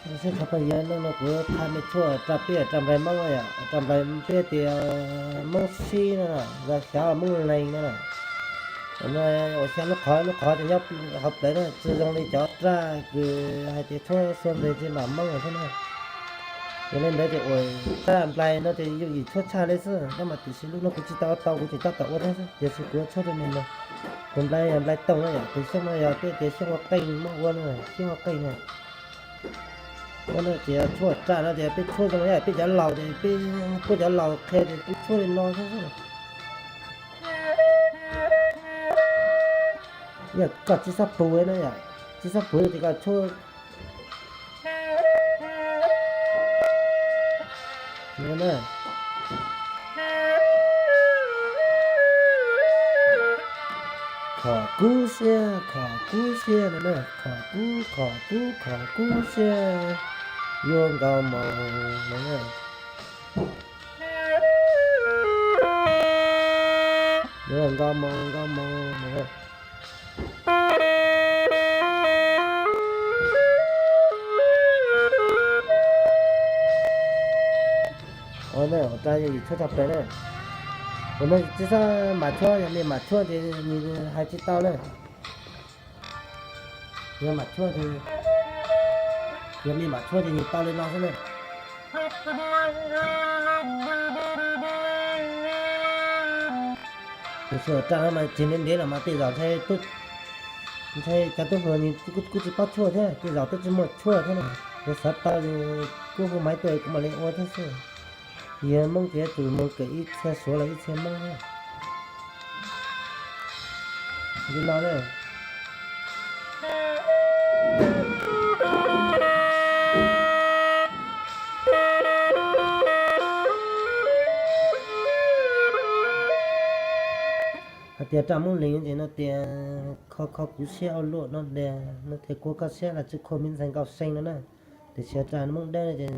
Sib txhov phooj ywg, hnub no kuv qha me tshuaj raj peb raj nplai Hmoob yom, raj nplai peb tias Hmoob sib no, yog xyav Hmoob lees no. Uas xyav lub qhov, lub qhov ces nyob hauv plawv na, tsis zoo li cov raj kws hais tias tshuab xuab nres tsis mam Hmoob thiab na. Yog li ntawd ces uas raj nplai no ces yooj yim tshuab tshaj li xwb, tab mas tiam sis lub no kuv tsis tau ua tau, kuv tseem tab tom ua thiab xwb, tiam sis kuv ua tshuab rau nws no. Tus nplai yog nplai toog na yom, tus xyooj no yog peb tias xyooj ua qeej, Hmoob ua no xyooj ua qeej na. Ua no ces tshuab raj no ces peb tshuab zoo, yog peb cov laus ces peb, peb cov laus qhia ces peb tshuab li no xwb. Yog koj tsis txhob pum na yom, tsis txhob pum ces koj tshuab khom kub siab, khom kub siab no na, khom kub, khom kub, khom kub siab, yuav nkaus moos no na, yuav nkaus moos, nkaus moos no na. Ua na, ua raj yooj yim tshuab tshaj plaws na. Ua no tsis txhob mam tshuab, yog me mam tshuab ces nws hais tsis tau na. Yog mam tshuab, yog me mam tshuab ces nws tau li no xwb na. Tiam sis ua raj no mas tsis ntev ntev los mas tej zaum ntshai cov tub hluas nws kuj tsis paub tshuaj thiab, tej zaum twb tsis muaj tshuaj thiab na. Yog xav tau kuj hu maiv tuaj kuv mam li ua thiab xwb. Yog Hmoob ces yuav tsum mus kawm ib txhia Suav los ib txhia Hmoob thiab. Li no na. Hais tias raj Hmoob Lees ces no tias kho kho kuv siab ua luaj no tias, no tias kho koj siab los tsis kho miv ntxhais Nkauj See no na. Tiam sis raj Hmoob Dawb ces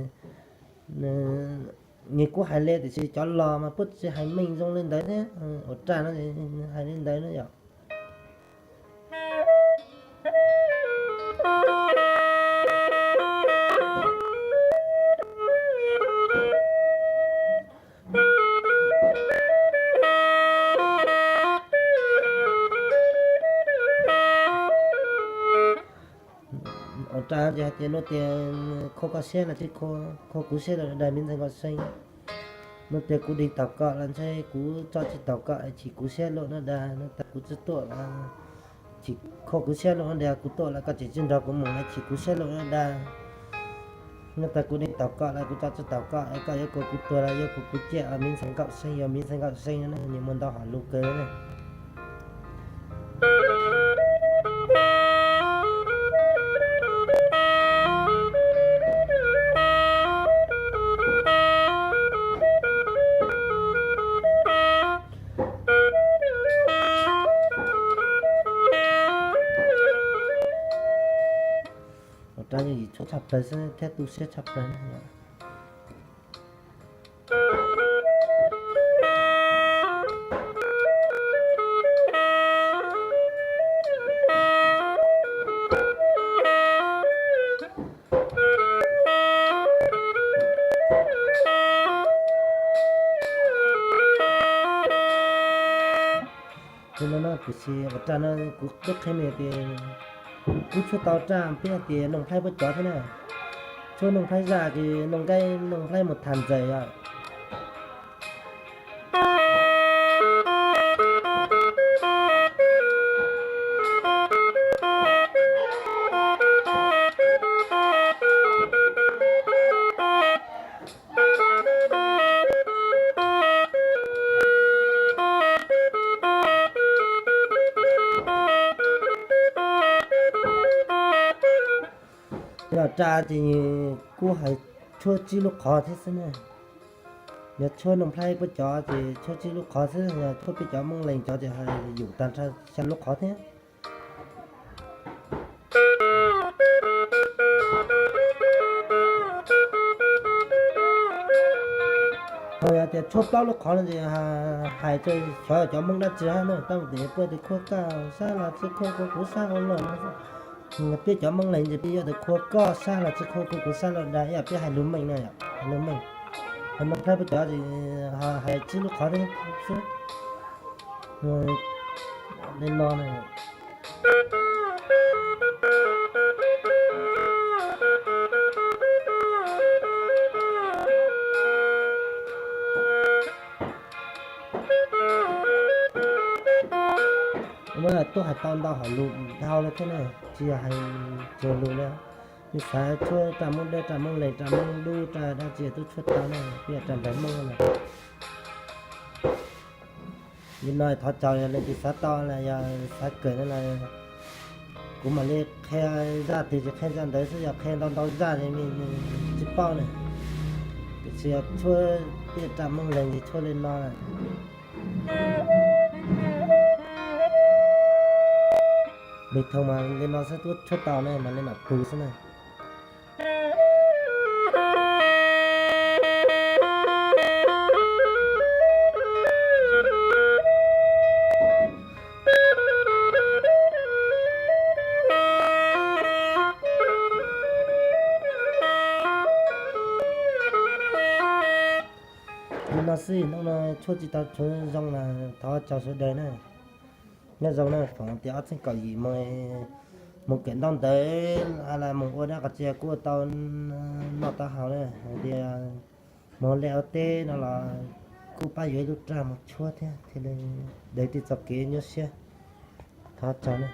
nws kuj hais li, tiam sis cov los mas puab tsis hais meej zoo li ntawd thiab. Ua raj no hais li ntawd na yom. Ua raj ces hais tias no tias kho koj siab los tsis kho, kho kuv siab los dag miv ntxhais Nkauj See. No tias kuv deev tau koj los ntshai kuv tso tsis tau koj, chim kuv siab luaj no dag, no tas kuv tsis tuaj los chim, kho kuv siab luaj no dag, kuv tuaj los koj tseem tsis nrog kuv mus, chim kuv siab luaj no dag. No tas kuv deev tau koj los kuv tso tsis tau koj, koj yuav kom kuv tuag los yuav kom kuv ciaj, miv ntxhais Nkauj See, yog miv ntxhais Nkauj See no na, nws muaj ntau hom lus kawg na. Ua raj yooj yim tshuab tshaj plaws xwb thiab tu siab tshaj plaws. Li no no tiam sis ua raj no kuv twb qhia mej tias kuv tshuab tau raj peb tias Noog Nplhaib puab cov thiab na. Tshuab Noog Nplhaib zaj ces Noog Nkaib Noog Nplhaib mus tham ntxawm os. Yog raj ces kuv hais tshuab tsib lub qhov thiab xwb na. Yog tshuab Noog Nplhaib puab cov ces tshuab tsib lub qhov xwb, yog tshuab peb cov Moob Lees cov ces hais yum tag nrho xya lub qhov thiab. Ho yog tias tshuab plaub lub qhov no ces hais rau xyov cov Moob dab tsi hab na, tab sis puab tias khuab koj sab los tsis khuab kuv sab ua luaj no xwb. Peb cov Moob Lees ces peb yuav tias khua koj sab los tsis khua kuv, kuv sab los dag, ib yam peb hais lus meej na, hais lus meej. Hais Moob Plab peb cov hais tsib lub qhov xwb. Li no na. Muab tuaj hais tau ntau hom lus dhau li thiab na, tsis yog hais cuag lus li. Yus xav tshuab raj Moob Dawb, raj Moob Lees, raj Moob Dub, raj dab tsi twb tshuab tau na, twb yog raj nplaim Moob na. Li no thov caw leej twg xav tau los yog xav kawm no los kuv mam li qhia zaj twg tsis qhia zaj ntawd xwb, yog qhia ntau ntau zaj li tsis paub na. Tiam sis yog tshuab tej raj Moob Lees ces tshuab li no na. Lus thooj mas li no xwb twb tshuab tau ne, mas li mam pw xwb na. Li no xwb, hnub no tshuab tsis tau tshuab zoo los thov caw sawv daws na. Nyob zoo na, foom tias ob txhiab kaum yim mus, mus kawm ntaub ntawv los mus ua dab qhov tsis kuj tau noj tau haus na, hais tias mus lej ua teb no los kuj pab yuav ib lub raj mus tshuab thiab, thiaj li deev tij txoj kev nyuaj siab. Thov txog na.